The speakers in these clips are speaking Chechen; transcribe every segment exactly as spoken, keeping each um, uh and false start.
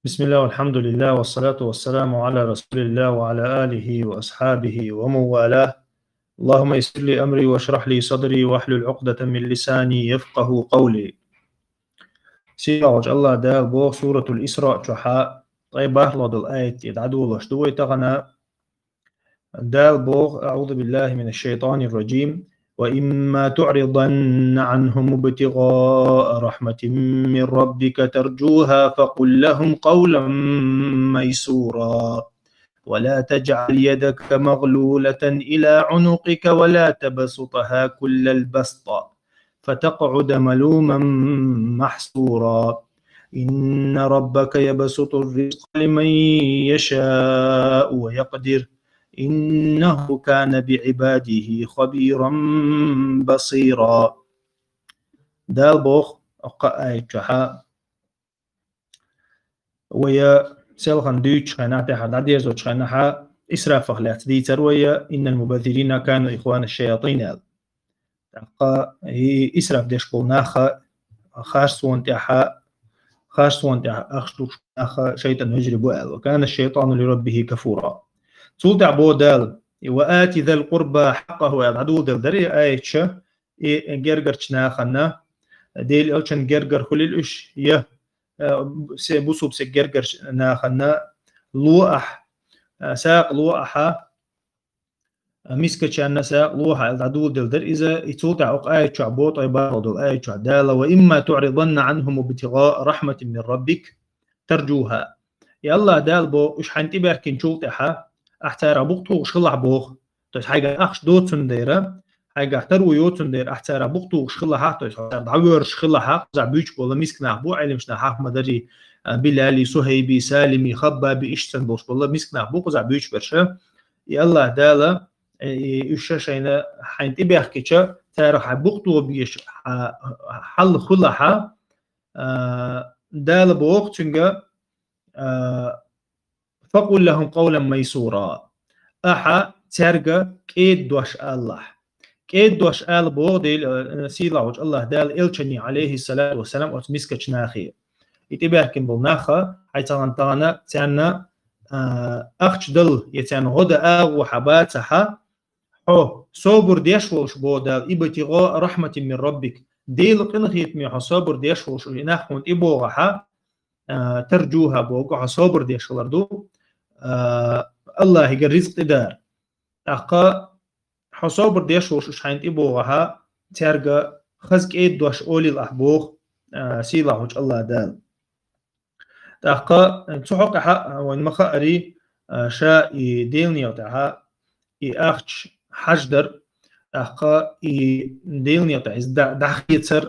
بسم الله والحمد لله والصلاة والسلام على رسول الله وعلى آله وأصحابه ومن والاه. اللهم يسر لي أمري واشرح لي صدري واحلل عقدة من لساني يفقهوا قولي. Сийлахьчу Аллах Дала боху Суратул Исра чохьа ткъе бархӀлагӀа долу аят тӀе дӀадолош ду вай тахана. Дала боху: أعوذ بالله من الشيطان الرجيم. وإما تعرضن عنهم ابتغاء رحمة من ربك ترجوها فقل لهم قولا ميسورا. ولا تجعل يدك مغلولة إلى عنقك ولا تبسطها كل البسط فتقعد ملوما محسورا. إن ربك يبسط الرزق لمن يشاء ويقدر. إنه كان بعباده خبيرا بصيرا. Дала боху, оккха аят чохьа, вай селхана дуьйцучу хенахь, тӀаьхьара дӀадерзочу хенахьа, исрафах лаьцна дийцар вай: إن المبذرين كانوا إخوان الشياطين аьлла. ТӀаккха и исраф деш болу нах харцонна тӀехь, харцонна тӀехь ахча дукхуш нах шайтӀан вежарий бу аьлла. وكان الشيطان لربه كفورا. Цул тӀаьхьа боху Дала: وآت ذا القربى حقه аьлла дӀадоладелла дара и аяташ, и гергарчу нахана, Делан элчанна гергара хуьлийла уьш, я, э, се-, бусулба стеган гергарчу нахана ло ахь, э, сагӀа ло ахьа, мискачарна сагӀа ло ахьа аьлла дӀадоладелла дара иза, и цул тӀаьхьа окху аят чохь боху ткъе бархӀлагӀа долу аят чохь Дала: وإما تعرضن عنهم ابتغاء رحمة من ربك ترجوها. И Аллах Дала боху, уьш хьайна тӀебаьхкинчул тӀаьхьа, ахь царах букъ тухуш хилахь боху. То есть хьайгахь ахча доцун дера, хьайгахь таро йоцун дера, ахь царах букъ тухуш хилахь, то есть хьо царна дӀавоьрзуш хилахь, кхузахь буьйцуш болу мисканах бу, Ӏеламнах хьахма дарий, а, Билали, Сухайби, Салими, Хаббаби, иштта санна болуш болу мисканах бу кхузахь буьйцуш берш. И Аллах Дала, э, и уьш шайна хьайна тӀебаьхкича, царах хьайн букъ тухуш, хьа-, хьал хуьлахь, а, Дала боху цуьнга, а, فقل لهم قولا ميسورا. Ахьа цаьрга кӀеда дош алалахь. КӀеда дош ала боху Дела, э, сийлахьчу Аллах Дала элчане, алейхиссалату вассалам, оцу мискачу нахе. И тӀебаьхкина болу нах, хьайн цхьана тахана царна, а, ахча дала, я царна гӀо дан агӀо хьан бацахь, хьо собар деш волуш боху Дала, ابتغاء رحمة من ربك. Делан къинхетаме хьо собар деш волуш, и нах хьуна тӀебогӀахь, а, ترجوها боху, хьо собар деш хилар ду, а, Аллахьигара ризкъ тӀедара. ТӀаккха хьо собар деш волуш уьш хьайна тӀебогӀахь, цаьрга хаза кӀеда дош олийла ахь боху, а, сийлахьчу Аллах Дала. ТӀаккха цу хьокъехь вайна ма-хаъара, а, ша и Делан некъа тӀехь и ахча хьаждар, тӀаккха и Делан некъа тӀехь иза дӀа-, дӀахецар,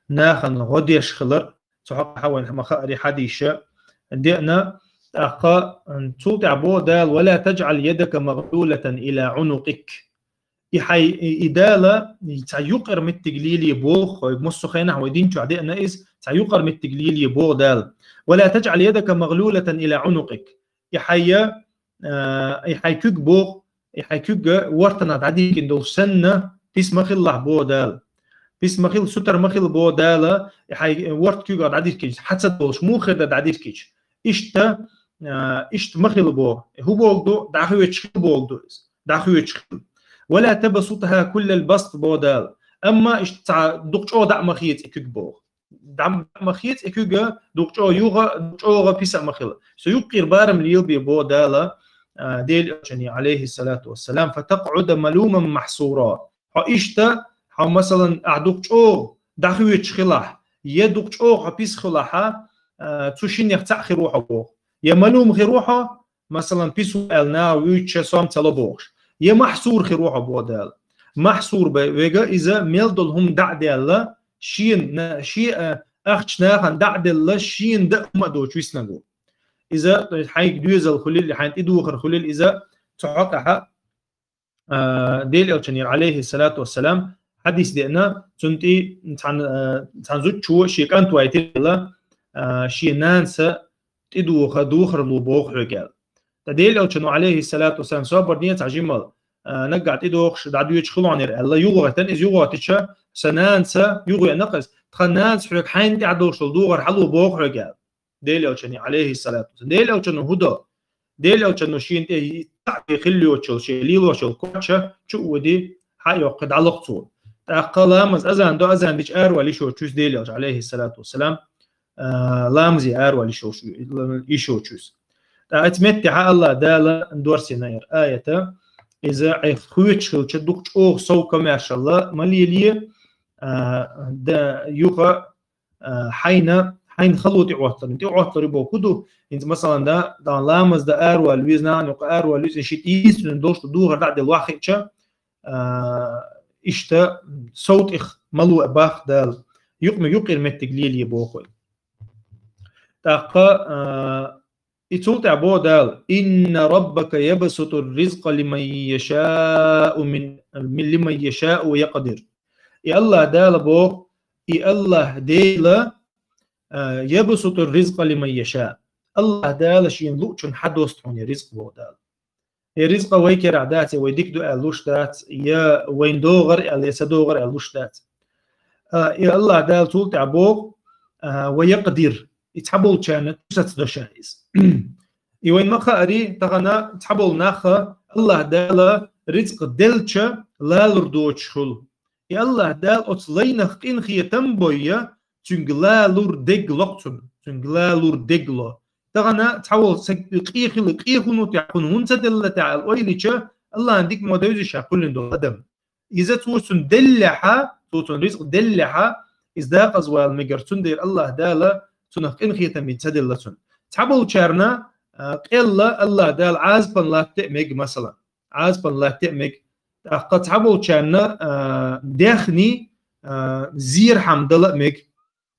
нахана гӀо деш хилар, цу хьокъехь вайна ма-хаъара хьадийша деана, тӀаккха цул тӀаьхьа боху Дала: ولا تجعل يدك مغلولة إلى عنقك. И хьай, и, и Дала, и цхьа юкъара меттиг леле боху, хьо массо а хенахь вай дин чохь деана иза, цхьа юкъара меттиг леле боху Дала. ولا تجعل يدك مغلولة إلى عنقك. И хьай, а, и хьай куьг боху, и хьай куьг вортанах дӀадиргина долуш санна, пис ма хилалахь боху Дала. Пис ма хила, сутара ма хила боху Дала, и хьай ворта куьгах дӀадиргича, хьан ца долуш, муха хир дара дӀадиргича. Иштта, а, иштта ма хила боху. ХӀун боху ду, дӀахоьцуш хила боху ду иза. ДӀахоьцуш хила. ولا تبسطها كل البسط боху Дала. Амма иштта цхьа дукха чӀогӀа дӀа а ма хеца и куьг боху. ДӀа а ма хеца и куьг, дукха чӀогӀа юха, дукха чӀогӀа писа а ма хила. Со юккъера барам лелабе боху Дала, а, Делан элчане, алейхиссалату вассалам, فتقعد ملوما محسورا. Хьо иштта, хьо, масалан, ахь дукха чӀогӀа дӀахоьцуш хилахь, я дукха чӀогӀа хьо писа хилахь, а, цу шиннех цхьаъ хир ву хьо боху. Я малум хир ву хьо, масалан, писа ву аьлла наха вуьйцуша сом ца ло бохуш. Я махьсур хир ву хьо боху Дала. Махьсур бай вега иза мел долу хӀума дӀа а даьлла, шена, шен, а, ахча нахана дӀа а делла, шена дан хӀума а доцуш виснаг ву. Иза, то есть, хьайга доьзал хуьлийла, хьайна тӀедухар хуьлийла иза, цу хьокъехь, а, Делан элчанера, алейхиссалату вассалам, хьадис деана, цунна тӀе цхьана, а, цхьана зудчо шен кӀант вайтира аьлла, а, шен нанас тӀедуха, духар ло боху хьоьга аьлла. Ткъа Делан элчано, алейхиссалату вассалам, собар ден цхьа жимал, а, наггахь тӀедохуш, дӀадоьдуш хилонера аьлла, юхагӀоьттина иза, юхагӀоьттича, сан нанас, юхавеана-кх иза, тхан нанас хьоьга хьайна тӀехь долуш долу духар хьало боху хьоьга аьлла. Дела элчане, алейхиссалату вассалам. Дела элчано хӀу до? Дела элчано шийна тӀе таӀ хила йоцуш йолу, шен лелош йолу коч чу а воьдий, хьа а йоккхий, дӀалоху цо. ТӀаккха ламаз, азан до, азан дича аравала йиш йоцуш Дела элча, алейхиссалату вассалам, а, ламазе аравала йиш йоцуш, йиш йоцуш. ТӀаккха оцу меттехь Аллах Дала дорсийна яра аята, иза айхьа хоьттуш хилча дукха чӀогӀа сов, комаьршалла ма лелае, а, да, юха, а, хьайна, хьайна хало тӀеӀотталур. ТӀеӀотталур бохург хӀун ду? ХӀинца, масалан, да, да, ламаз дан аравала веза, нахана юкъа аравала веза, шиъ тӀе йистина долуш ду духар дӀа а делла ваххиъча, а, иштта сов тӀех ма ло боху Дала. Юкъ-, юкъера меттиг лелае боху вай. ТӀаккха, а, и цул тӀаьхьа боху Дала: «Инна раббака ябсутур ризкъа лиман яшаъу мин, лиман яшаъу ва якъдир». И Аллах Дала боху, и Аллах Дела, а, ябсутур ризкъа лиман яшаъ. Аллах Дала шена луучунна хьадосту хьуна и ризкъ, боху Дала. И ризкъа вай керахь дац, я вай дика ду аьлла луш дац, я вайна догӀар аьлла, я ца догӀар аьлла луш дац. А, и Аллах Дала цул тӀаьхьа боху, а, «ва якъдир». И цхьаболчарна тӀе сацадо ша иза. И вайна ма хаарий, тахана цхьаболу наха Аллах Дала ризкъ делча, лалур доцуш хуьлу. И Аллах Дала оцу лайнах къинхетам а бойъя, цуьнга лалур дег ло-кх цунна, цуьнга лалур дег ло. Тахана цхьаволу саг къе хила, къе хӀун ву тӀехь, хӀун, хӀунда ца делла тӀехь аьлла ойла йича, Аллахьан дика ма девзий ша кхоьллина долу адам. Иза цо цунна деллехьа, цо цунна ризкъ деллехьа, иза дакъаза вала мегара, цундела Аллах Дала цунах къинхетам бина ца делла цунна. Цхьаболчарна, а, къелла Аллах Дала Ӏазапан латта а мега, масалан. Ӏазапан латта а мега. ТӀаккха цхьаболчарна, а, дехний, а, зерхьама дала а мега.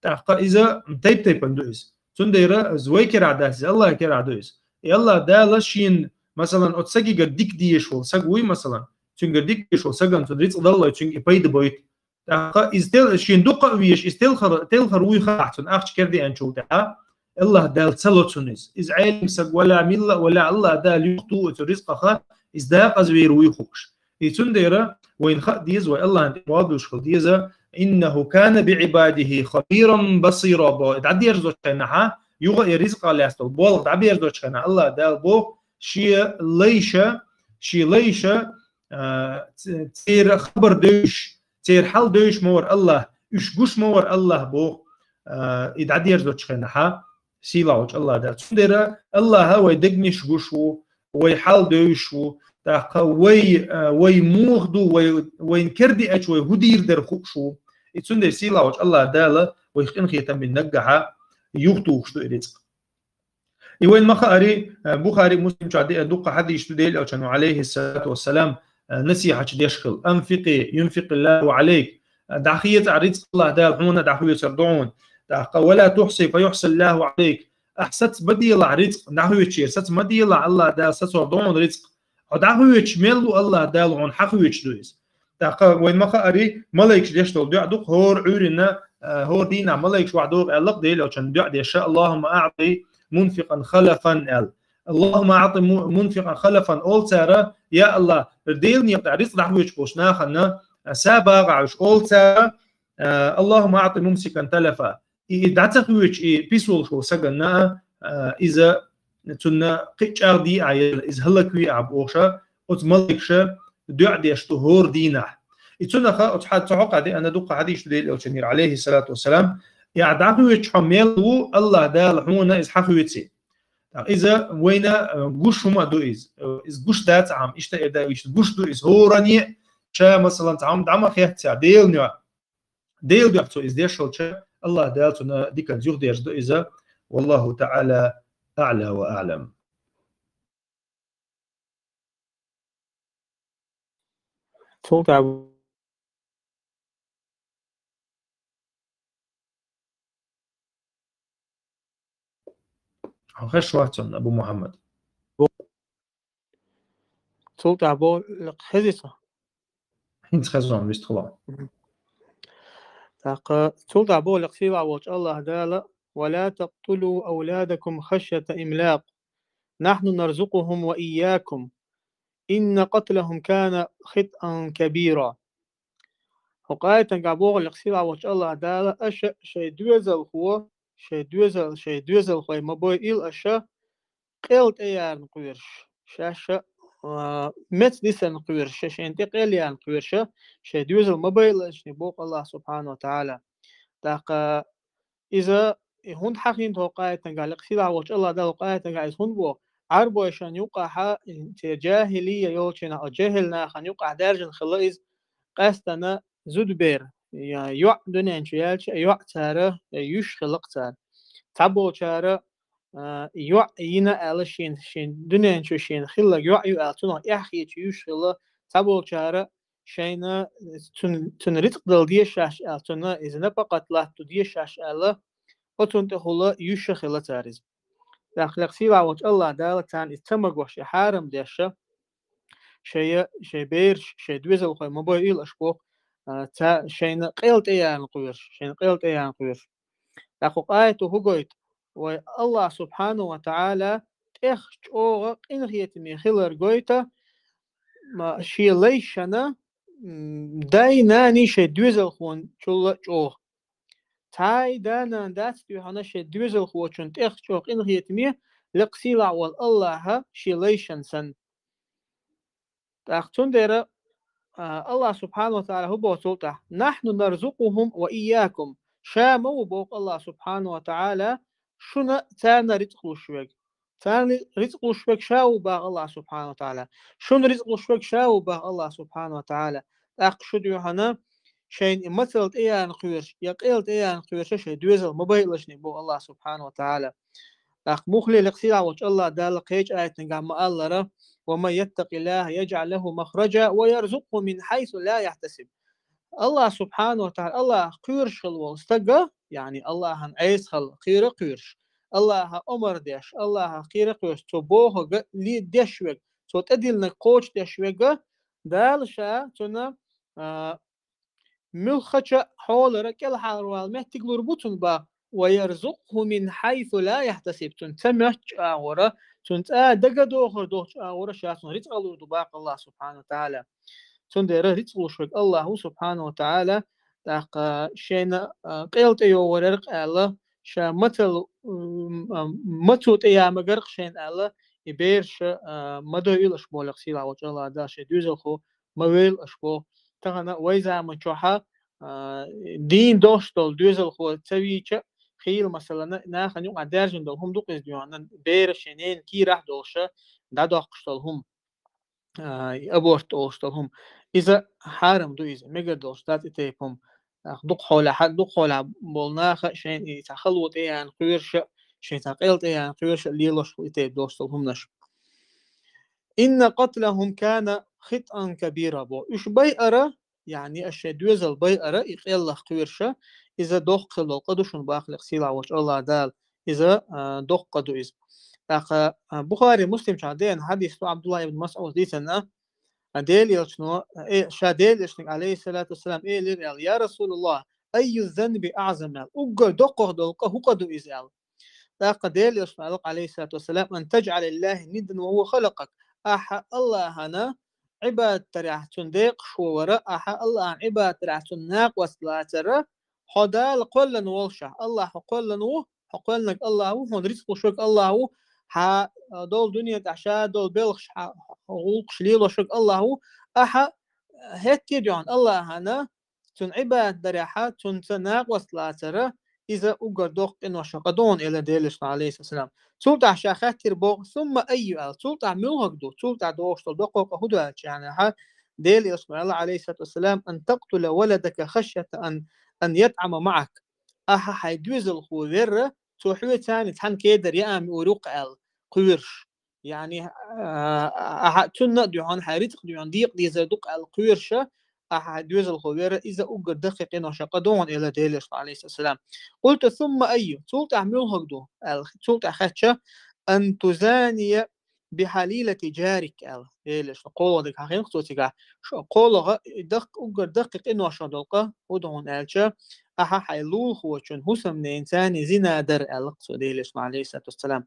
ТӀаккха иза тайп-тайпана ду иза. Цундела иза вай керахь дац иза, Аллахьан керахь ду иза. И Аллах Дала шена, масалан, оцу сагигара дика дезаш волу саг вуй, масалан, цуьнгара дика дезаш волу сагана цунна рицкъ даллой, цуьнга и пайда бойту. ТӀаккха иза тел-, шена дукха а везаш, иза телхар, телхар вуй хаахь цунна ахча кердиъначул тӀаьхьа, Аллах Дала ца ло цунна иза. Иза Ӏелам саг валахь, милла а валахь, Аллах Дала юхатуху оцу рицкъаха, иза дакъаза вер вуй хууш. И цундела вайна хаа деза, вай Аллахьан тӀе болх буьллуш хила деза: «Иннаху кана биӀибадихи хабиран басира», бо, дӀадерзочу хенахьа, юха и ризкъах лаьцна болх дӀаберзочу хенахь, Аллах Дала боху, шен лайша, шен лайша, а, ц-, церан хабар девзаш, церан хьал девзаш ма вара Аллах, уьш гуш ма вара Аллах боху, а, и дӀадерзочу хенахьа, сийлахь волчу Аллах Дала. Цундела Аллаха вай дегнаш гуш ву, вай хьал девзаш ву, тӀаккха вай, а, вай муха ду, вай, вайна кердиъначу вай хӀун дийр дара хууш ву. И цундела сийлахь волчу Аллах Дала вайх къинхетам бина наггахьа юхатухуш ду и рицкъ. И вайна ма хаарий, а, Бухари, Муслим чохь деана дуккха хьадисаш ду, Делан Элчано, алейхиссалату вассалам, а, насихьаташ деш хила: «Анфикъи, юнфикъиллаху алейк». А, дӀахеца ахь рицкъ, Аллах Дала хьуна дӀахоьцур ду хьуна. ТӀаккха: «Ва ла тухси, фа юхсиллаху алейк». Ахь саца ма делахь рицкъ, дӀахоьцучеран саца ма делахь, Аллах Дала сацор ду хьуна рицкъ. Хьо дӀахоьцуш мел ву, Аллах Дала хьуна хьахоьцуш ду иза. ТӀаккха вайна ма хаарий, малайкаш деш долу доӀа ду-кх хӀора Ӏуьйранна, а, хӀора дийнахь малайкаш охьадогӀу аьлла-кх Делан Элчано доӀа деш: «Аллахумма аъти мунфикъан халафан», аьлла. «Аллахумма аъти му-, мунфикъан халафан», олу цара: «Я Аллах, Делан некъа тӀехь рицкъ дӀахоьцуш болчу нахана, а, са багӀахь уьш», олу цара, а, «Аллахумма аъти мумсикан талафа». И, и дӀа ца хоьцуш, и пис волуш волу саганна, а, иза цунна кхин а чӀагӀдийр, иза хӀаллаквийр бохуш, оцу малайкаша доӀа деш ду хӀора дийнахь. И цунах оцу хьа-, цу хьокъехь деана дуккха хьадисаш ду Делан Элчанера, алейхиссалату вассалам: «И ахь дӀахоьцуш хьо мел ву, Аллах Дала хьуна иза хьахоьцу». ТӀаккха иза вайна, а, гуш хӀума а ду иза. Иза гуш дац ахьа, иштта а эр дац, иштта гуш ду иза хӀоранна а, ша, масалан, цхьа хӀума дӀа ма хеццехь, Делан дуьхьа, Делан дуьхьа цо иза деш хилча, Аллах Дала цунна диканца юхадерзадо иза. Валлаху таъала аъла ва аълам. Цул тӀаьхьа Хьо хезаш вац хьуна, Абу Мухьаммад? Цул тӀаьхьа бо-, хезий со? ХӀинца хезна, вистхула. Мгм. ТӀаккха цул тӀаьхьа боху лекха сийлахь волчу Аллах Дала: «Ва ла такътулу авладакум хашйата имлакъ. Нахьну нарзукъухум ва ийякум. Инна къатлахум кана хитӀан кабира». ХӀокху аятан тӀехь боху лекха сийлахь волчу Аллах Дала: аша шайн доьзалхо, шайн доьзал, шайн доьзалхой ма бойла аша къел тӀеярна кхоьруш, шаьш а, а, меца дисарна кхоьруш, шайн тӀе къел ярна кхоьруш, шайн доьзал ма байла аша, боху Аллахь субхьанаху ва таӀала. ТӀаккха иза, и хӀунда хьахийна тхо къаьстта, лекха сийлахь волчу Аллахь Дала къаьстта иза хӀунда боху? Ӏарбойшна юкъахь, церан жахӀилия йолчу хенахь, жехӀил нахана юкъахь даьржина хилла иза, къаьстина зудабер, я йоӀ дуьнен чу яьлча, йоӀ цара, я йиш хилла-кх цара. Цхьаболчара, а, йоӀ йина аьлла шена, шен дуьнен чу шена хилларг йоӀ ю аьлла, цунах эхь хеташ йиш хилла, цхьаболчара шайна цун-, цунна рицкъ дала дезаш аьлла, цунна иза напакъат латто дезаш аьлла, оцунна тӀехула йиш а хилла цара иза. ТӀаккха лекха сийлахь волчу Аллахь Дала царна иза ца магош, и хьарам деш, шайн, шайн бераш, шайн доьзалхой ма бойла аша боху, а, ца-, шайна къел тӀеярна кхоьруш, шайна къел тӀеярна кхоьруш. ТӀаккха кху къаьстта хӀун гойту? Вай Аллахь субхьанаху ва таӀала тӀех чӀогӀа къинхетаме хилар гойту, ма, шен лайшна, м, дай-наний шайн доьзалхочунна чул а чӀогӀа. Цхьа а да-нана дац дуьхьал шайн доьзалхочунна тӀех чӀогӀа къинхетаме, лекха сийлахь волу Аллахьа шен лайшна санна. ТӀаккха цундела, а, Аллахь субхьанаху ва таӀала хӀун боху цул тӀаьхьа? «Нахьну нарзукъухум ва ийякум». Ша ма ву, боху Аллахь субхьанаху ва таӀала, шуна царна рицкъ луш верг. Царна рицкъ луш верг ша ву, боху Аллахь субхьанаху ва таӀала. Шуна рицкъ луш верг ша ву, боху Аллахь субхьанаху ва таӀала. ТӀаккха шу дуьхьал шайна и мацалла тӀеярна кхоьруш, я къел тӀеярна кхоьруш шайн доьзал ма байла аша, боху Аллахь субхьанаху ва таӀала. ТӀаккха муххале лекха сийлахь волчу Аллахь Дала кхечу аятехь ма-аллара: «Ва ман яттакъиллахьа яжӀал лахьу махража ва ярзукъхьу мин хьайсу ла яхьтасиб». Аллахь субхьанаху ва таӀала, Аллахьах кхоьруш хилла волу стага, яъни Аллахьан Ӏеса хилла кхера а кхоьруш, Аллахьан омра деш, Аллахьах кхера а кхоьруш, цо бохург ле-, деш верг, цо тӀедиллинарг кхочушдеш верг, Дала ша цунна, а, муьлххачу хьолара кӀелхьарвала меттиг лур бу цунна, боху, «ва ярзукъхьу мин хьайсу ла яхьтасиб», цунна ца моьттучу агӀора, цунна цкъа а дагадохур долчу агӀора ша цунна рицкъ лур ду, боху Аллахь субхьанаху ва таӀала. Цундела рицкъ луш верг Аллахь ву субхьанаху ва таӀала, тӀаккха шайна, а, къел тӀейогӀур яра-кх аьлла, ша мацалла, м, а, мацо тӀеян магар-кх шайна аьлла, и бераш, а, ма дойла аша боху лекха сийлахь волчу Аллахь Дала, шайн доьзалхо ма войла аша боху. Тахана вай заман чохь а, а, дийна долуш долу доьзалхо ца вийча а, хийла, масала, нахана юкъахь даьржина долу хӀума ду-кх иза дуьхьал, бераш шайн ненан кийрахь а долуш, дӀадоккхуш долу хӀума, а, и аборт олуш долу хӀума. Иза хьарам ду иза, мегар долуш дац и тайпа хӀума. ТӀаккха дукха хьолехь, дукха хьолехь болу наха шайна и цхьа хало тӀеян кхоьруш а, шайн цхьа къел тӀеян кхоьруш а лелош и тайпа долуш долу хӀуманаш. «Инна къатлахум кана хитӀан кабира», бо. Уьш байара, яъни аша шайн доьзал байара, и къеллах кхоьруш а, иза доккха хила долу къа ду шуна, боху лекха сийлахь волчу Аллахь Дала. Иза, а, доккха къа ду иза. ТӀаккха, а, Бухари, Муслим чохь деана хьадис ду, Абдуллахь ибн МасӀуда дийцина, а, Делан Элчано, э, ша Делан Элчанга, алейхиссалату вассалам, элира аьлла: «Я Расулаллахь, айю занби аъзам?» аьлла. Уггар доккхах долу къа хӀун къа ду иза аьлла. ТӀаккха Делан Элчано аьлла, алейхиссалату вассалам: «Ан таджӀала лиллахьи ниддан ва хӀува халакъак». Ахьа Аллахьана Ӏибадат дарехь цунна декъашхо вара, ахьа Аллахьана Ӏибадат дарехь цунна накъост лацара, хьо Дала кхоьллина волушехь, Аллахь хьо кхоьллина ву, хьо кхоьллинарг Аллахь ву, хьуна рицкъ луш верг Аллахь ву, хьан, а, долу дуьнен тӀехь ша долу белхаш, хьан гӀуллакхаш лелош верг Аллахь ву, ахьа хӀетте а дуьхьал Аллахьана цунна Ӏибадат дарехьа, цунца накъост лацара, иза уггар доккха къиношха къа ду хьуна, элира Делан Элчано, алейхиссалам. Цул тӀаьхьа ша хаьттира боху: «Сумма айю?» аьлла. Цул тӀаьхьа муьлхарг ду? Цул тӀаьхьа догӀуш долу доккха къа хӀун ду аьлча, яъни, ахьа Делан Элчано аьлла, алейхиссалату вассалам: «Ан такътула валадака хашйата ан, ан ятӀама маъак». Ахьа хьайн доьзалхо верра, цо хьоьца цхьаьна кедар яа муьйр ю-кх аьлла, кхоьруш. Яъни, а, ахьа цунна а дуьхьал, хьайн рицкъа дуьхьал декъа дезар ду-кх аьлла кхоьруш а, ахьа хьайн доьзалхо верра, иза уггар даккхий къиношха къа ду хьуна, элира Делан Элчано, алейхиссалам. «Къулту сумма айю?» Цул тӀаьхьа муьлхарг ду аьлла, цул тӀаьхьа хаьттича: «Ан тузания бихьалилати джарик», аьлла. Делан Элчано кхоалгӀа дерг хьахийна-кх цо цигахь. Шу кхоалгӀа, даккха, уггар даккхий къиношха долу къа хӀун ду хьуна аьлча, ахьа хьайн лулахочун хӀусамненца зина дар, аьлла-кх цо, Делан Элчано, алейхиссалату вассалам.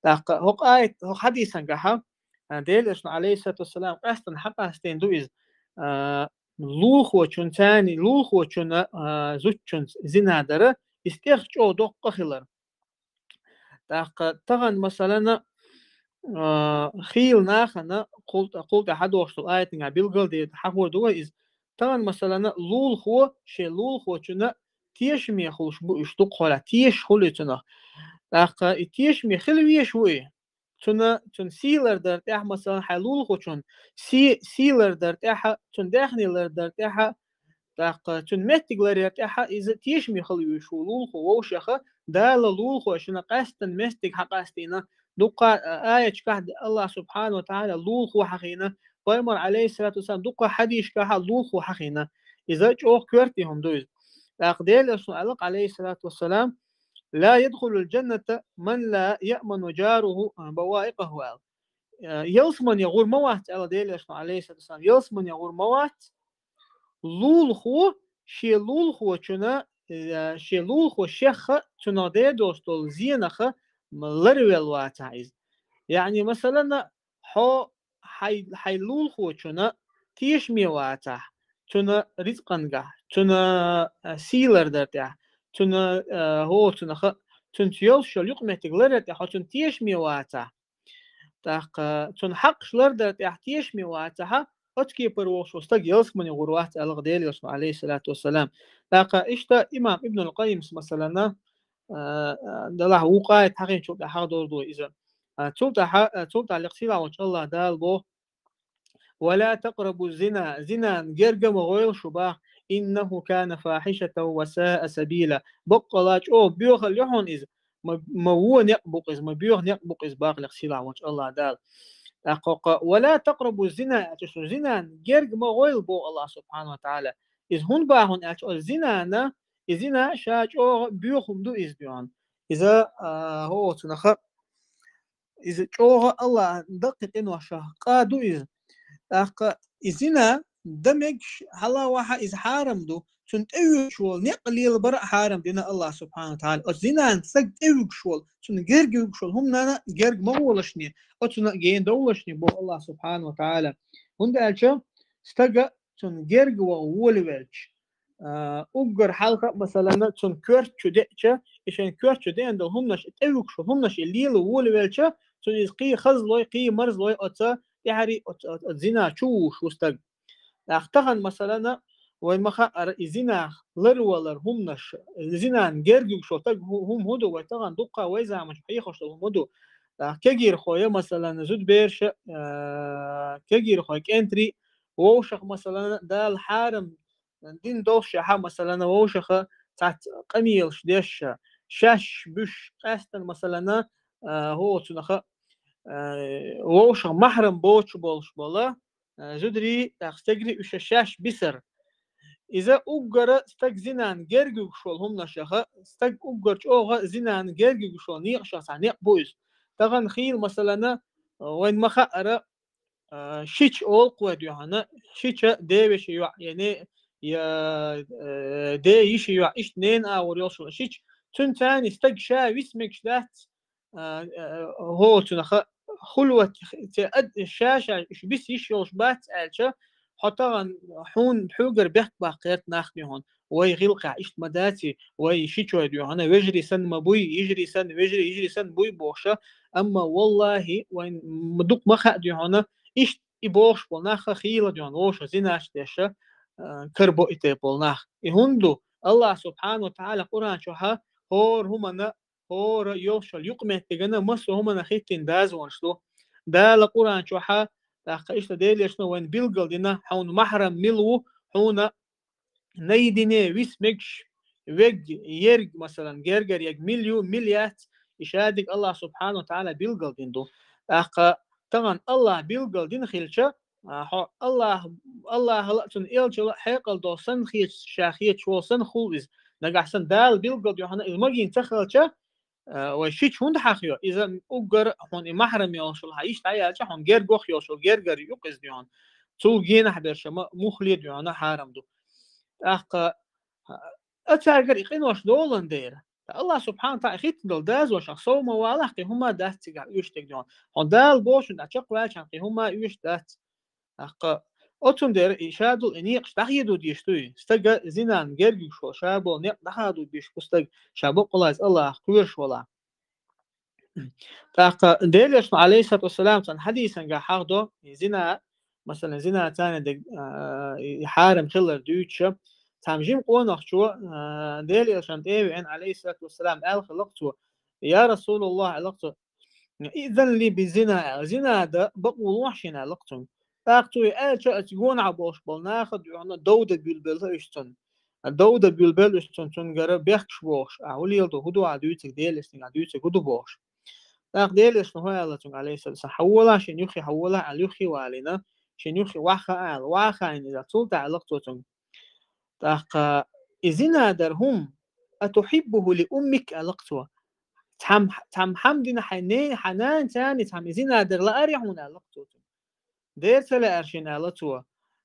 ТӀаккха хӀокху аят, хӀокху хьадисангахьа, а, Делан Элчано, алейхиссалату вассалам, къаьстина хьакъастийна ду иза, а, лулахочун царна, лулахочунна, а, зудчунца зина дара, из тӀех чӀогӀа доккха хилар. ТӀаккха тахана, масалана, а, хийла нахана кхул-, кхул тӀа хьадохуш долу аятанга билгал де хьахор ду вай иза. Тахана, масалана, лулахо шен лулахочунна тешаме хуьлуш бу уьш дукха хьолахь, тешаш хуьлу цунах. ТӀаккха и тешаме хила везаш ву и. Цунна, цунна сий лардар тӀехь, масалан, хьайн лулахочунна сий, сий лардар тӀехь, цунна даьхни лардар тӀехь, тӀаккха цунна меттиг ларъяр тӀехь иза тешаме хила везаш ву лулахо вовшаха, Дала лулахошна къаьстина меттиг хьакъастийна, дуккха а, аяташкахь Аллах субхьана ва тагӀала лулахо хьахийна, пайхамар, алейхиссалату вассалам, дуккха хьадисашкахь лулахо хьахийна. Иза чӀогӀа коьрте хӀума ду иза. ТӀаккха Делан Элчано аьлла, алейхиссалату вассалам: «لا يدخل الجنة من لا يأمن جاره بوائقه», аьлла. Э, ялсамане гӀур ма вац, аьлла Делан Элчано, алейхиссалату вассалам, ялсамане гӀур ма вац, лулахо шен лулахочунна, э, шен лулахо шех цунах деш долу зенах ларвелла вацахь иза. Яъни, масалана, хьо хьайн, хьайн лулахочунна тешаме вацахь, цунна рицкъангахь, цунна, э, сий лардар тӀехь, цунна, э, хӀо, цунах, цуьнца йолуш йолу юкъаметтиг ларар тӀехь хьо цунна тешаме вацахь, тӀаккха цунна хьакъаш лардар тӀехь тешаме вацахь, оцу кепара волуш волу стаг ялсамане гӀур вац, аьлла Делан Элчано, алейхиссалату вассалам. ТӀаккха иштта имам Ибнул Къаййимас, масалана, а, а, делахь вукху аят хьахийначул тӀаьхьа хьахадор ду иза. А, цул тӀаьхьа, а, цул тӀаьхьа лекха сийлахь волчу Аллах Дала боху: «ولا تقربوا الزنا», зинан герга ма гӀойла шу боху, «إنه كان فاحشة وساء سبيلا». Баккъала чӀогӀа боьхалла ю хьуна иза, ма, ма вон некъ бу-кх иза, ма боьха некъ бу-кх иза боху лекха сийлахь волчу Аллах Дала. ТӀаккха хӀокху «ولا تقربوا الزنا» аьлча, шу зинан герга ма гӀойла боху Аллах субхьана ва тагӀала. Иза хӀунда боху хьуна аьлча, оцу зинана, и зина ша чӀогӀа боьха хӀума ду иза дуьхьал. Иза, а, хӀо, цунах, иза чӀогӀа Аллахьан даккхий къиношах къа ду иза. ТӀаккха и зина дан мегаш хьала вахьа иза хьарам ду, цунна тӀевуьгуш волу некъ лелабар а хьарам дина Аллах субхьана ва тагӀала. Оцу зинан стаг тӀевуьгуш волу, цунна герга вуьгуш волу хӀуманна герга ма гӀолашне, оцунна а гена довлашне боху Аллах субхьана ва тагӀала. ХӀунда аьлча стага цунна герга ваха волавелча, а, уггар хьалха а, масалана, цунна коьрта чу деъча, и шайн коьрта чу деана долу хӀуманаш, тӀевуьгуш волу хӀуманаш и лела волавелча, цунна иза кхин хазлой, кхин марзлой оцу тӀаьхьарий оцу, оцу, оцу зина чу вуш ву стаг. ТӀаккха тахана, масалана, вайн ма хаъара и зинах ларвалар хӀуманаш, зинан герга вуьгуш волу стаг хӀу-, хӀума хӀун ду, вай тахана дуккха вай заманчохь хьехош долу хӀума хӀун ду. ТӀаккха кегийрхой, масалана, зудабераш, а, кегийрхой, кӀентарий, вовшах, масалана, Дала хьарам дина долуш шаьхьа, масалана, вовшаха цхьацца къамелаш деш, шаьш буьш къаьстина, масалана, а, хӀо, цунаха, а, вовшаха махьрам боцуш болуш бола, а, зударий, тӀаккха стегарий уьш шаьш бисар. Иза уггара стаг зинан герга вуьгуш волу хӀуманашаха, стаг уггар чӀогӀа зинан герга вуьгуш волу некъашах цхьа некъ бу иза. Тахана хийла, масалана, вайн ма хаъара, а, шича олу кхо дуьхьана, шича девешин йоӀ, я не-, я, э, де йишин йоӀ, иштта ненан агӀор йолуш йолу шича, цуьнан царна стаг ша виса мегаш дац, а, а, хӀо, цунаха хулват, церан ад-, ша-ша уьш биса йиш йолуш бац аьлча, хьо тахана хьуна, хьоьгара бехк баккха гӀерта нах дуьхьана. Вай гӀиллакхехь иштта ма даций, вай шичой дуьхьана, вежарий санна ма буй, йижарий санна, вежарий, йижарий санна буй бохуша, амма, валлахӀи, вайн ма дукха ма хаьа дуьхьана, иштта и бохуш болу нах хийла дуьхьана, вовшах зинаш деша, а, карабо и тайпа болу нах. И хӀунда ду? Аллах субхьана ва тагӀала Къуръан чохьа хӀора хӀумана, хӀора йолуш йолу юкъаметтигана массо а хӀумана хӀиттина дозанаш ду. Дала Къуръан чохьа, тӀаккха иштта Делан Элчано вайна билгал дина, хьуна махьрам мила ву, хьуна наедине виса мегаш, вег, ерг, масалан, гергара ерг мила ю, мила яц, и шадерг Аллах субхьана ва тагӀала билгал дина ду. ТӀаккха тахана Аллах билгал дина хилча, а, хьо Аллах, Аллахала а, цуьнан элчанала а хьекъал долу санна хеташ, ша хеташ волу санна хуьлу иза. Нагахь санна Дала билгал дуьхьана иза магийна ца хилча, а, вай шича хӀунда хьахайо? Иза уггар хьуна и махьрам йолуш йолу хьан иштта дӀаяьлча, хьуна гергох йолуш йолу гергара юкъа иза дуьхьана. Цул генахь берша ма-, муха ле дуьхьана хьарам ду. ТӀаккха, а, цаьргара и къинош долан дера. Аллах субхьана ва тагӀала хӀиттина долу дозанаш ахь сов ма валахь, кхин хӀума дац цигахь оьшург дуьхьана. Хьо Дала бохучунна тӀехь чекхваьлча, хьан кхин хӀума оьшуш дац. ТӀаккха Оцундела и шадул и некъаш дӀахедо дезаш дуй. Стага зинан герга вуьгуш волу шаболу некъ дӀахадо дезаш бу стаг, ша бакъалла иза Аллахьах кхоьруш валахь. ТӀаккха Делан Элчано, алейхиссалату вассалам, цхьана хьадисангахь хьахдо, и зина, масалан, зина царна дерг, а, и хьарам хилар дуьйцуша, цхьана жима къонахчо, а, Делан Элчанна тӀе а веана, алейхиссалату вассалам, аьлла хилла цо: «Я Расулаллах», аьлла цо, «иъзан ли би зина», аьлла, «зина дан бакъо лохьа шена», аьлла цуьнга. ТӀаккха цо и аьлча, оцу гонахь болуш болу наха дуьхьал дов дан буьйлабелла уьш цунна. Дов дан буьйлабелла уьш цунна, цуьнгара бехкаш бохуш: «Ахь хӀун леладо, хӀун ду ахь дуьйцург, Делан Элчано ахь дуьйцург хӀун ду?» бохуш. ТӀаккха Делан Элчано хӀун аьлла цуьнга, алейхиссалату вассалам: «Хьаволахь шен юххе, хьаволахь», аьлла, юххе валийна, шен юххе вахха аьлла, вахийна иза. Цул тӀаьхьа аьлла цо цуьнга: «ТӀаккха и зина дар хӀума, атухьиббуху ли уммик?» аьлла цо. «Цхьам-, цхьамма хӀама дина хьайн нен-, хьайн нана царна цхьамма и зина дар лаарий хьуна?» аьлла цо цуьнга. «Дера ца лаьара шена», аьлла цо.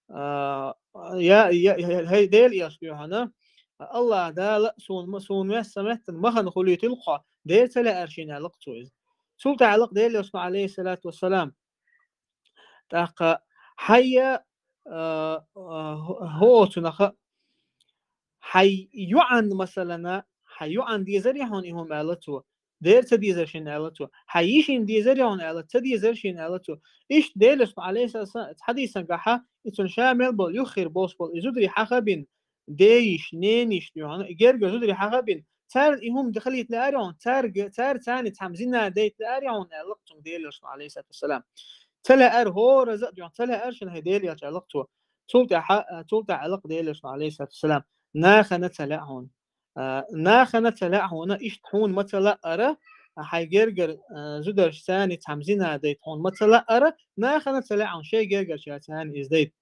А, я, я, я, хӀай Делан Элча, дуьхьал, Аллах Дала суна, суна вес-, сан меттана махана хуьлуьйтура хьо, дера ца лаьара шена, аьлла цо иза. Цул тӀаьхьа аьлла Делан Элчано, алейхиссалату вассалам: «ТӀаккха хьайя, а, а, хӀо-, хӀоцунаха, хьайн йоӀан, масалана, хьайн йоӀан дезарий хьуна и хӀума?» аьлла цо. «Дера ца дезара шена», аьлла цо. «Хьайн йишина дезарий хьуна?» аьлла, «Ца дезара шена», аьлла цо. Иштта Делан Элчано, алейхиссалату вассалам, хьадисангахь хьаха, и цуьнан ша мел болу, юххера болуш болу и зударий хьаха а бина, дейиш, нениш, дуьхьал, и гергара зударий хьаха а бина, царна и хӀума дан хилийта лаьара хьуна, цаьрга, цара царна цхьамма зина дайта лаьара хьуна, аьлла цуьнга Делан Элчано, алейхиссалату вассалам. «Ца лаьара, хӀораза а дуьхьал, ца лаьара шена, хӀай Делан Элча», аьлла цо. Цул тӀаьхьа, цул тӀаьхьа аьлла Делан Элчано, алейхиссалату вассалам: «Нахана ца лаьа хьуна». А, нахана ца лаьа хьуна, иштта хьуна ма ца лаьара, а, хьайн гергара, а, зударшца цхьаьна цхьамма зина дайта хьуна ма ца лаьара, нахана ца лаьа хьуна, шайн гергарчаьрца цхьаьна иза дайта.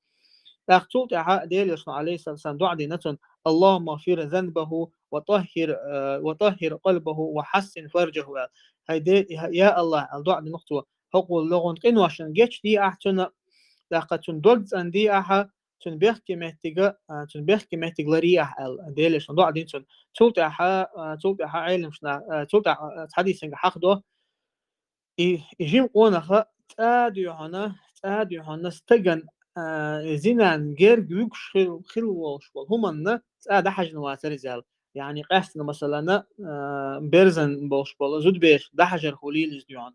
ТӀаккха цул тӀаьхьа Делан Элчано, алейхиссалату вассалам, доӀа дина цунна: «Аллахумма гфир занбаху ва таххир, а, ва таххир къалбаху ва хьассин фарджаху», аьлла. ХӀай Де-, я Аллах, аьлла, доӀа дина цо, хӀокхул логӀун къиношна гечдехьа цунна, тӀаккха цуьнан дог цӀанъехьа, цуьнан бехке меттига, а, цуьнан бехке меттиг ларъехьа аьлла, Делан Элчано доӀа дина цунна. Цул тӀаьхьа, а, цул тӀаьхьа Ӏеламнаха, а, цул тӀаьхьа, а, хьадисангахь хьахдо, и, и жима къонаха цкъа а дуьхьал, цкъа а дуьхьал стагана, а, зинан герга вуьгуш хил-, хилла волуш волу хӀуманна цкъа а дӀахьаьжна вацара иза аьлла. Яъни къаьстина, масалана, а, берзан болуш болу зудабераш дӀахьажар хуьлийла иза дуьхьал.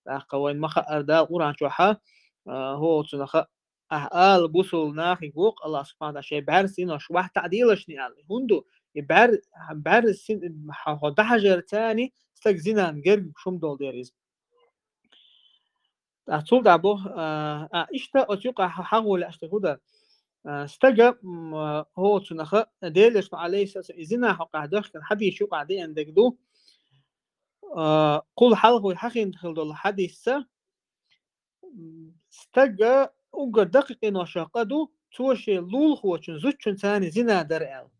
ТӀаккха вайна ма хаъара, Дала Къуръан чохь а, а, хӀоцунаха Ахь ала бусулба нахе воккха Аллах субхьана ва тааля шайн бӀаьрса йинош вахь таӀделаш аьлла. ХӀунда и бӀаьр-, бӀаьрса син-, хьо, хьо дӀахьажар царна стаг зинан герга шум долу дера иза. ТӀаккха цул тӀаьхьа бо, а, а, иштта оцу юкъа хьа-, хьагӀолла аьшта хӀу дар. А, стага, м, а, хӀоцунаха, Делан Элчано, алейхиссалам, и зина хьокъехь дохкан хьадийс юкъа деана дерг ду. А, кхул хьалхой хьахийна хила долу хьадисца, стага уггар даккхий къиношах къа ду, цо шен лулахочун зудчун царна зина дара аьлла.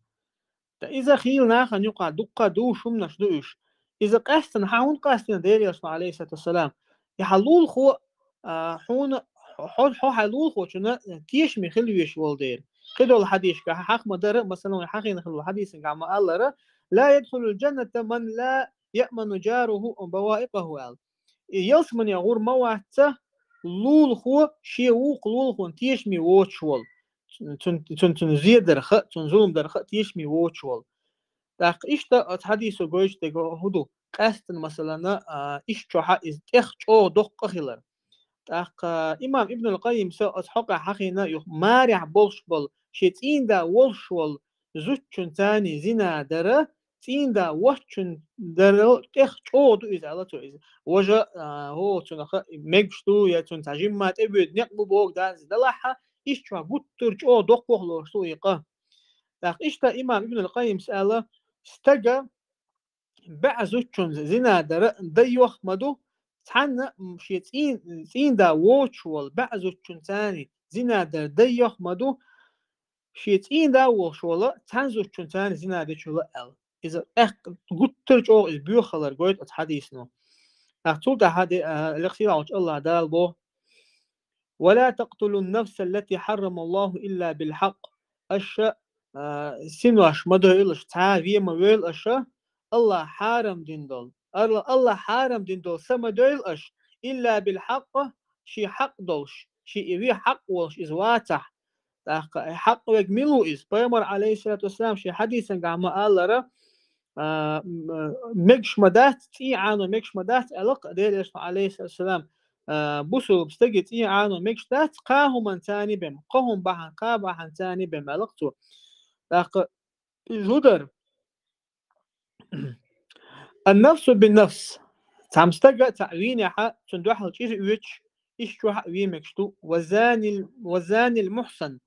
Ткъа иза хийла нахана юкъахь дуккха а дузуш хӀуманаш ду уьш. Иза къаьстина, хьан хӀунда къастийна Делан Элчано, алейхиссалату вассалам? И хьан лулахо, а, хьуна, хьо, хьо хьайн лулахочунна тешаме хила везаш волу дера. Кхидолу хьадисашкахь хьахма дара, масалан, хьахийна хила хьадисангахь ма-аллара: «Ла ядхулул джанната ман ла яъману джаруху баваикъаху», аьлла. И ялсамане гӀур ма вац лулахо, шен вукху лулахонна тешаме воцуш волу. Цун, цун, цун зедарха а, цун зулам дарха а тешаме воцуш волу. ТӀаккха иштта оцу хьадисо гойтуш дерг хӀу ду? Къаьстина, масалана, а, иштта чохь а иза тӀех чӀогӀа доккха къа хилар. ТӀаккха имам Ибнул Къаййимса оцу хьокъехь хьахийна юха марехь болуш болу, шен цӀийнда волуш волу зудчун царна зина дара, цӀийнда воцчун дарал тӀех чӀогӀа ду иза, аьлла цо иза. Важа, а, хӀоцунаха мегаш ду, я цунна цхьа жимма тӀебоьду некъ бу боху даза далахьа, иштта чохь гуттар а чӀогӀа доккхох лоруш ду и къа. ТӀаккха иштта имам Ибнул Къаййимс аьлла: стага баьӀ зудчун зина дара дай йохма ду, цхьанна, м, шен цӀийн-, цӀийнда воцуш волу баьӀ зудчун царна зина дара дай йохма ду, шен цӀийнда а волуш волу цхьана зудчун царна зина дечул а аьлла. Иза тӀаккха гуттар а чӀогӀа иза боьха хилар гойту оцу хьадисано. ТӀаккха цул тӀаьхьа де-, а, лекха сийлахьчу Аллах Дала боху: «Ва ла такътулун нафса ллати хьаррама Аллаху илла бил хьакъ». Аша, а, синош ма дойла аша, цхьа вен ма войла аша, Аллах хьарам дина долу. Алла-, Аллах хьарам дина долу са ма дойла аша, илла бил хьакъ, шен хьакъ долуш, шен и вен хьакъ волуш иза вацахь. ТӀаккха хьакъ вег мила ву иза? Пайхамар, алейхиссалату вассалам, шен хьадисангахь ма аллара, а, м, мегаш ма дац, цӀий Ӏано мегаш ма дац, аьлла-кх Делан Элчано, алейхиссалату вассалам, а, бусулба стаге цӀий Ӏано мегаш дац, кхаа хӀуманца бен, кхо хӀума бахьан, кхаа бахьанца бен, аьлла-кх цо. ТӀаккха иза хӀун дара? النفس بالنفس. Цхьамма стага цхьаъ вийнехьа, цунна дуьхьал чӀир оьцуш, иштта чохь а вен мегаш ду. والزاني، والزاني المحصن.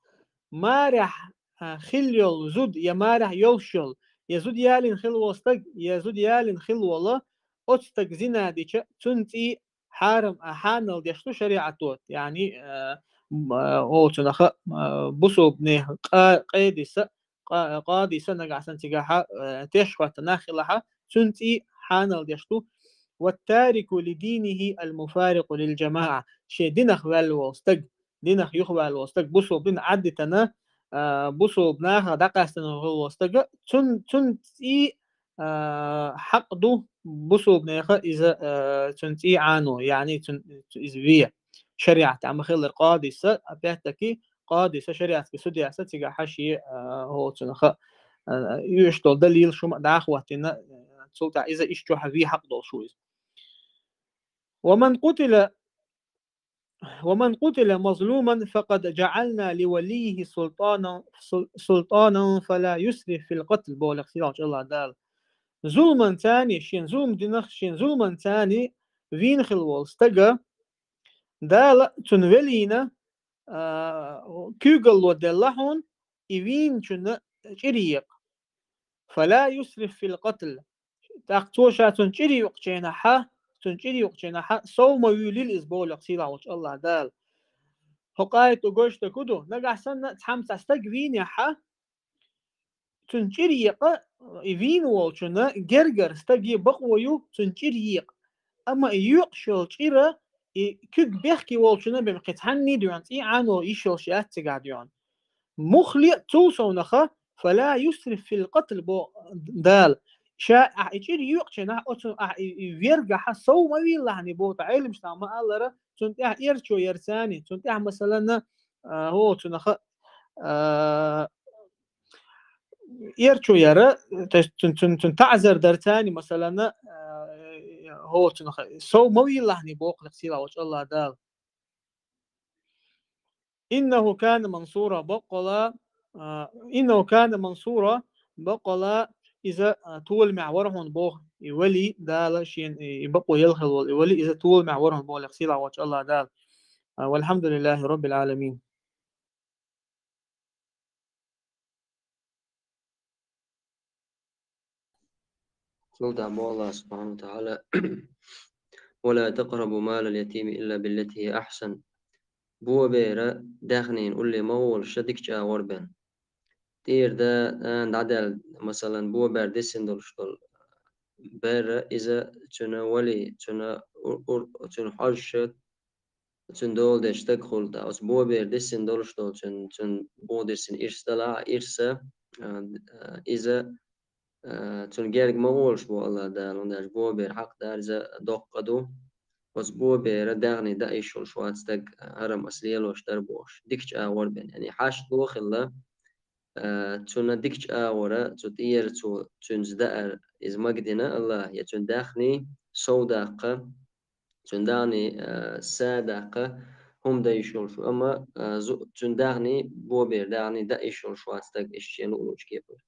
Марехь, а, хилла йолу зуда, я марехь йолуш йолу, я зуда ялийна хилла волу стаг, я зуда ялийна хилла волу, оцу стага зина дича, цунна цӀий хьарам, а, хьанал деш ду шариӀато. Яъни, а, м, а, оцунах, а, бусулбанех къа-, къедиса, къа-, къадиса нагахь санна цигахьа, а, теш хӀотта нах хилахьа, цунна цӀий хьанал деш ду. والتارك لدينه المفارق للجماعة. Шен динах ваьлла волу стаг, динах юхаваьлла волу стаг, бусулба дин Ӏаддитана, а, бусулба нахах дӀакъаьстина хилла волу стага, цун-, цунна цӀий а, хьакъ ду бусулбанеха иза, а, цуьнан цӀий Ӏано, яъни цуьн-, иза ве. ШариӀат, амма хилар къадиса, опять-таки, къадиса, шариатский судьяса, цигахь хьан шен, а, хӀоцунаха, а, оьшуш долу далил шума дӀахӀоттина, цул тӀаьхьа иза иштта чохь ве хьакъ долуш ву иза. ومن قتل ومن قتل مظلوما فقد جعلنا لوليه سلطانا، سل-، سلطانا فلا يسرف في القتل, боху лекха сийлахьчу Аллах Дала. Зулманца, шен зулм динах, шен зулманца вийна хилла волу стага, Дала цунна велийна, а, куьйгалло делла хьуна, и вийначунна чӀир екъа. فلا يسرف في القتل. ТӀаккха цо ша цунна чӀир юкъучу хенахьа, цунна чӀир юкъучу хенахьа, сов ма вуьйлийла иза, боху лекха сийлахь волчу Аллах Дала. ХӀокху аято гуш дерг хӀун ду? Нагахь санна цхьамма цхьа стаг вийнехьа, цунна чӀир екъа, и вийна волчунна гергара стаге бакъо ю, цунна чӀир екъа. Амма и юкъуш йолу чӀира, и куьг бехке волчунна бен кхин цхьанний дуьйна, цӀий Ӏано йиш йолуш яц цигахь дуьйна. Муххале а цул совнаха, فلا يسرف في القتل, боху Дала. Ша ахь и чӀир юкъучу хенахь, оцу ахь и, и вергахьа сов ма вийлахьний, боху, ткъа Ӏеламнаха ма-аллара, цунна тӀехь эрчо ярца, цунна тӀехь, масалана, а, хӀо, цунаха, а, эрчо яра, то есть цун, цун, цун таӀзар дарца, масалана, а, хӀо, цунаха сов ма вийлахьний, боху лекха сийлахь волчу Аллах Дала. إنه كان منصورا, баккъала, а, إنه كان منصورا, баккъала иза, а, толамехь вара хьуна, боху, и вали Дала шена, и, и бакъо елла хилла волу, и вали иза толамехь вара хьуна, боху лекха сийлахь волчу Аллах Дала. А, والحمد لله رب العالمين. Цул тӀаьхьа боху Аллах субхьанаху ва таӀала: ولا تقربوا مال اليتيم إلا بالتي هي أحسن. Бобера даьхнина улле ма гӀолаш дика чӀагӀор бен. ТӀера да, а, дӀадаьлла, масалан, бобер дисина долуш долу бер, иза цуьнан вали, цуьнан ур-, ур-, цуьнан хьожуш, цуьнан дола деш стаг хуьлу тӀаккха. Оцу бобера дисина долуш долу цуьнан, цуьнан боху дисина ирс далахь, ирса, а, а, иза, а, цуьнан герга ма гӀолаш, боху Аллах Дала, хӀунда аьлча бобера хьакъ дар иза доккха ду. Оцу бобера даьхни дан йиш йолуш вац стаг, а, хӀара-м ас лелош дара бохуш, дика чӀагӀор бен. Яъни хьашт ло хилла, а, цуьнан дика чӀагӀора, цу тӀера цо цуьнца даар иза магадина Аллах, я цуьнан даьхни сов даккха, цуьнан даьхни, а, са даккха хӀума дан йиш йолуш ву. Амма, а, зу-, цуьнан даьхни бобера даьхни дан йиш йолуш вац стаг, иштта шен луъучу кепара.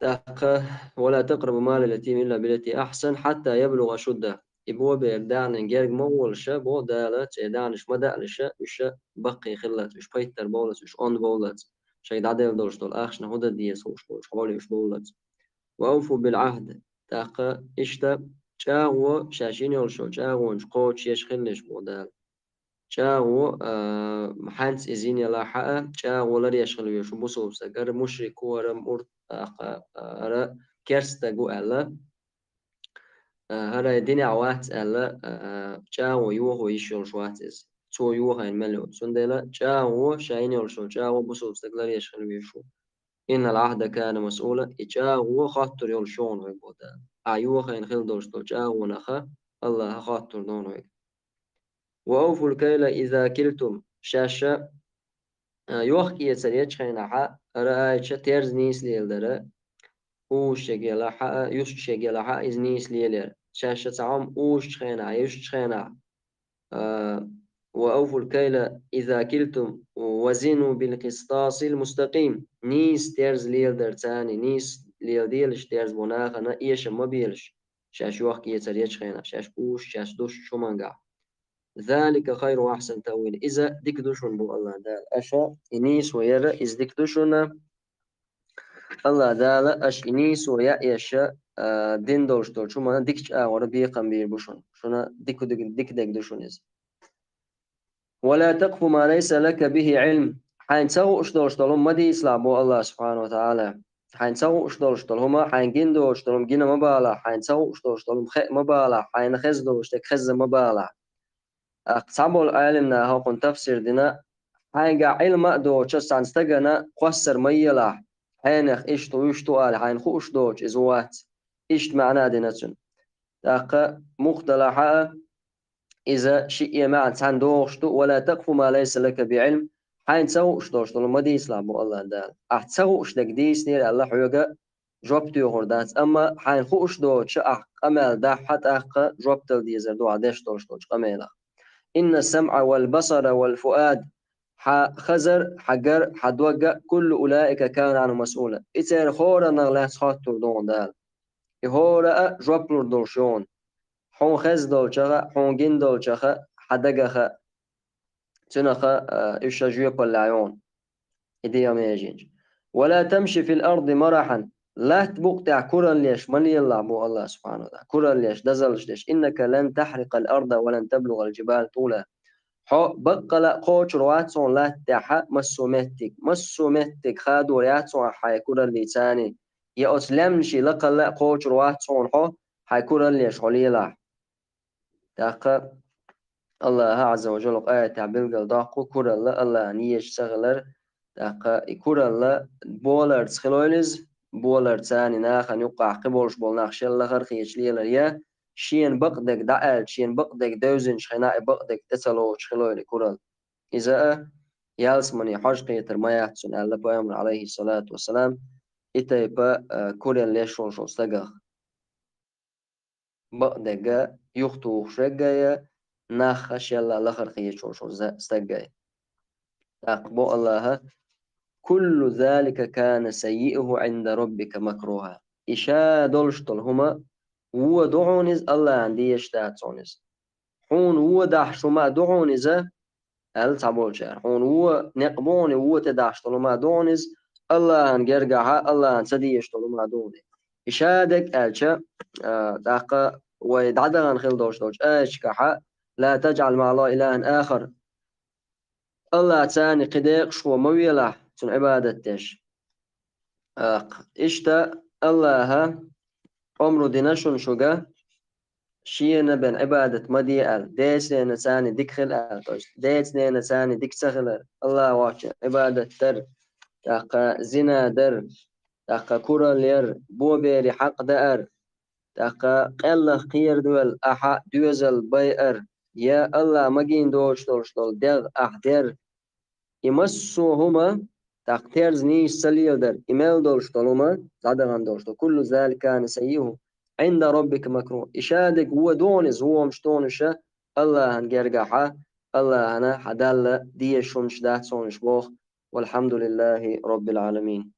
ТӀаккха: ولا تقربوا مال اليتيم إلا بالتي هي أحسن حتى يبلغ أشده. И бобера даьхнин герга ма гӀолаш, боху Дала, церан даьхнаш ма даалаш, уьш баккхий хиллалц, уьш пайттар бовлалц, уьш онда бовлалц, шайга дӀаделла долуш долу ахчанах хӀун дан деза хууш болуш, хьоле уьш бовлалц. وأوفوا بالعهد. ТӀаккха иштта чӀагӀо, шаьш йина йолуш йолу чӀагӀонаш кхочушъеш хилалаш, боху Дала. ЧӀагӀо, а, хьаьнца иза йина елахь а, чӀагӀо ларъеш хила везаш ву бусулба стаг. ХӀара мушрик ву, хӀара мурт-, а, а, хӀара керста стаг ву аьлла, а, хӀара динехь вац аьлла, а, чӀагӀо йохо йиш йолуш вац иза. Цо йохийна мел йоцу. Цундела чӀагӀо, ша йина йолуш йолу чӀагӀо бусулба стаг ларъеш хила везаш ву. إن العهد كان مسؤولا. И чӀагӀо хоттур йолуш ю хьуна вайга, боху Дала. Ахь йохийна хила долуш долу чӀагӀонах Аллаха хоттур ду хьуна вайга. وأوفوا الكيل إذا كلتم. Шаьш, а, йохк-эцар ечу хенахь а, раайча терза нийса леладар, узуш шегела хьа а, юсуш шегела хьа а иза нийса лелаяр. Шаьш цхьа хӀума узучу хенахь, юсучу хенахь, а, «وأوفوا الكيل إذا كلتم وزنوا بالقسطاس المستقيم». Нийса терза леладар царна, нийса леладелаш терза бу нахана, эшам ма белаш. Шаьш йохк-эцар ечу хенахь, шаьш узуш, шаьш дусуш хӀумангахь. «ذلك خير وأحسن تأويلا». Иза дика ду шуна бу Аллах Дала. Аша и нийсо яра, иза дика ду шуна. Аллах Дала аша и нийсо яа эша, а, дин долуш долчу хӀуманна дикачу агӀора бекхам бийр бу шуна. Шуна дика ду-, дика дерг ду шуна иза. «ولا تقف ما ليس لك به علم». Хьайна ца хууш долуш долу хӀума ма дийцалахь бу Аллах субхьанаху ва таӀала. Хьайна ца хууш долуш долу хӀума, хьайна гина доцуш долу хӀума гина ма балахь, хьайна ца хууш долуш долу хӀума хаа ма балахь, хьайна хезна долуш дерг хезна ма балахь. ТӀаккха цхьаболу Ӏелам наха хӀокхунна тафсир дина, хьайга Ӏилма а доцуш цхьана стагана кхоссар ма елахь, хьенех иштта вуьш ду ала, хьайна хууш доцуш иза вац. Иштта маьӀна дина цуьнан. ТӀаккха муха далахь а, иза шиъ а маьӀна цхьаьна догӀуш ду: «ولا تقف ما ليس لك به علم», хьайна ца хууш долуш долу ма дийцалахь бу Аллах Дала. Ахь ца хууш дерг дийцинера аьлла хьоьга жоп тоьхур дац, амма хьайна хууш доцуш ахь къамел дахь а тӀаккха жоп дала дезар ду ахь деш долуш долчу къамелах. «إن السمع والبصر والفؤاد», хьан хазар, хьан гар, хьан дог а, «كل أولئك كان عنه مسؤولا». И церан хӀораннах лаьцна хоттур ду хьуна Дала. И хӀора а жоп лур долуш ю хьуна. Хьуна хезна долчух а, хьуна гина долчух а, хьан дагах а. Цуьнах а, а, уьш ша жоьпаллехь ю хьуна. И дегӀан меженча. «ولا تمش في الأرض مرحا». Латта букъа тӀехь куралла еш ма лелалахь бу Аллах субхьанаху ва таӀала. Куралла еш, дозаллаш деш. «إنك لن تخرق الأرض ولن تبلغ الجبال طولا». Хьо баккъала а кхочур вац хьуна латта тӀехь массо а меттиг. Массо а меттиг хадор яц хьуна хьайн кураллица. Я оцу лаьмнаший лакхалла а кхочур вац хьуна хьо, хьайн куралла еш хьо лелахь. ТӀаккха Аллаха Ӏазза ва Жалла аятехь билгалдоккху куралла Аллахана езаш ца хилар. ТӀаккха и куралла боларца хилойла иза, боларца нахана юккъахь кхиболуш болу нах шел лахара хеташ лелар я, шена бакъдерг дӀааьлча, шена бакъдерг девзинчу хенахь и бакъдерг тӀе ца лоцуш хилойла и куралла. Иза а ялсамане хьожа кхетар ма яц цунна, аьлла пайхамара, Ӏалайхиссалату вассалам, и тайпа, а, куралла еш волуш волу стагах. Бакъдерг а юхатухуш верг а я, нах а шелла лахара хеташ волуш волу за-, стаг а я. ТӀаккха бо Аллаха: «كل ذلك كان سيئه عند ربك مكروها». И ша долуш долу хӀума вон ду хьуна иза, Аллахана дезаш дац хьуна иза. Хьуна вон дахьаш хӀума а ду хьуна иза, аьлла цхьаболчара. Хьуна вон некъ бу хьуна, вон тӀе дахьаш долу хӀума а ду хьуна иза, Аллахана гергахь а, Аллахана ца дезаш долу хӀума а ду хьуна. И ша дерг аьлча, а, тӀаккха вай дӀадахана хила долуш долчу аяташкахь а: «لا تجعل مع الله إلها آخر». Аллахца кхин декъашхо ма велахь, цунна Ӏибадат деш. ТӀаккха иштта Аллаха омру дина шуна шуьга, шена бен Ӏибадат ма де аьлла, децанена царна дика хила аьлла, то есть децанена царна дика ца хилар, Аллах воцчунна Ӏибадат дар, тӀаккха зина дар, тӀаккха куралла яр, боберийн хьакъ даар, тӀаккха къеллах кхерадевлла ахьа доьзал байар, я Аллах магийна доцуш долуш долу дегӀ ахьа дер. И массо а хӀума, тӀаккха терза нийса ца леладар, и мел долуш долу хӀума, дӀадахана долуш долу: «كل ذلك كان سيئه عند ربك مكروها». И ша дерг вон ду хьуна иза, вон хӀумаш ду хьуна ша, Аллахана гергахь а, Аллахана хьан Далла дезаш хӀумаш дац хьуна ша боху. والحمد لله رب العالمين.